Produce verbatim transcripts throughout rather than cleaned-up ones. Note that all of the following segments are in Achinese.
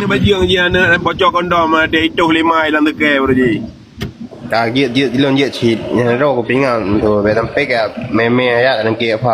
Bajeueng jih aneuk bocor kondom, ada itoh lima ilang teuke baru jih. Ka jeuet, jeuet, lôn jeuet cit. Nyan roh kupingat tu, bèk sampai ka mè-mè ayat dalam K F H.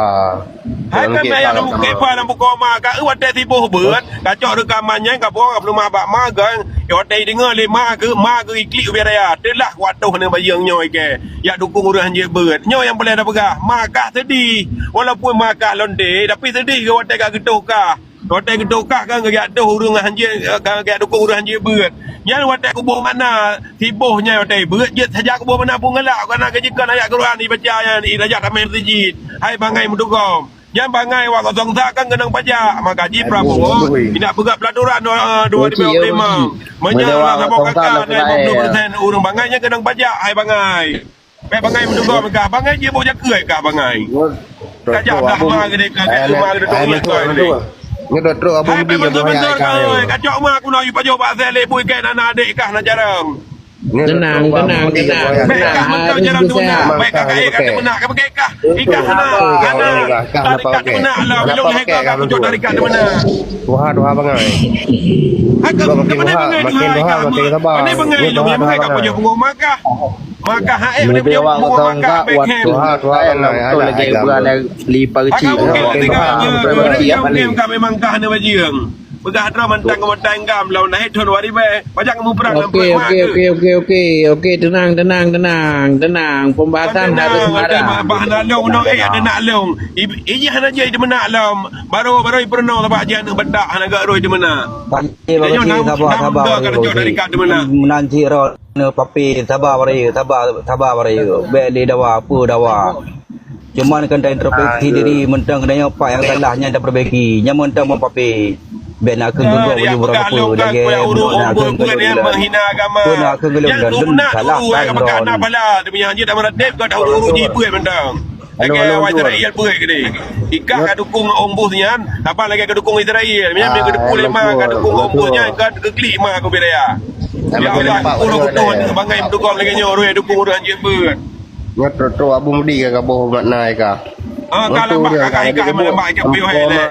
Hai dalam kan K F H ayat dalam K F H dalam buku ma, ka eu watèe siboh beuet, ka cok reukaman nyan, ka buang ka peuleumah bak ma, kan. Eh, watèe deungö lé ma keuh, ma keuh iklik ubé raya. Teulah kuatoh aneuk bajeueng nyoe ikei. Jak dukung ureueng hanjeuet beuet. Nyoe nyang peureulèe tapeugah, ma kah seudih. Walaupun ma kah lonte, tapi seudih keu watèe ka geutoh kah. Watèe geutoh kah kan geujak toh ureueng hanjeuet, ka geujak dukung ureueng hanjeuet beuet. Nyan watèe kuboh makna siboh nyan watèe beuet jeuet saja kuboh makna peue ngeulak, kana keu jikon ayat Quran ibaca nyan, irajah tamé meuseujid. Hai bangai meudugom. Nyan bangai awak kosong sa kan keunong pajak, maka jih Prabowo indak peugah peulaturan dua, dua ribu dua puluh lima. Meunyoe ureueng saboh kakak naik dua puluh persen ureueng bangai nyan keunong pajak, hai bangai. Bèk bangai meudugom kah, bangai jih boh jakeuet kah bangai. Ka jak dah ma geude ka jak ma geude dong nyan kah ni. Nyoe trok abang. Hai bèk beutôi-beutôi kah, oi, ka cok ma keunoe yue pajoh bak sèe lé bui kèe na adék kah na jarang. Tenang, tenang, tenang. Bèk kah mantong jarang teumeunak, bèk kah kaé kah teumeunak, ka beuké kah. Ikah hana, hana. Tarikat teumeunak lah, bilong lhèe kah ka pucok tarikat teumeunak. Tuha, tuha bangai. Hai ka teumeunak bangai, makin tuha makin sabar. Pandai bangai, ilong lhèe bangai ka pucok punggong makah. Maka hai ni dia buat maka behem. Tuha, tuha, betul lagi bukan lagi lipa kecil. Maka mungkin tiga mungkin kami mangkah ni bajing. Peugah droe mantang mantang gam lawan naik thon wari be. Pajak kamu perang. Oke, oke, oke, oke, oke, oke. Tenang, tenang, tenang, tenang. Pembahasan harus marah. Bah na long no eh ada nak long. Ini hana jadi menak long. Baru baru pernah lah bak dia nak bedak hana gak roi di mana. Panci bagi sabar sabar. Kalau cok dari kat di mana. Menanti rot. Keuneuk papé, saba barô, saba, saba barô. Bèk lé dawa, peue dawa. Cuman keuneuk introspeksi diri, mantong geutanyoe pat nyang salah nyan tapeureubèki. Nyan mantong meupapé. Bèk na keuneuk geugok baju beurapa lagèe na keuneuk geulong. Peue na keuneuk geulong dan salah kan droe. Lagèe awak Israel beuet keudéh. Ikah ka dukung Ong Bus nyan, haba lagèe ka dukung Israel. Nyan ka dukung lé ma, ka dukung Ong Bus nyan, ka geuklik ma keu Biraya. Ya Allah, puluh beutôi bangai meutukong lagèe nyoe, ureueng dukung ureueng hanjeuet beuet. Nyoe trok-trok Abu Mudi ka gaboh makna ka. Ah, ka lambak ka ikah ma lambak ikah piôh hai lé.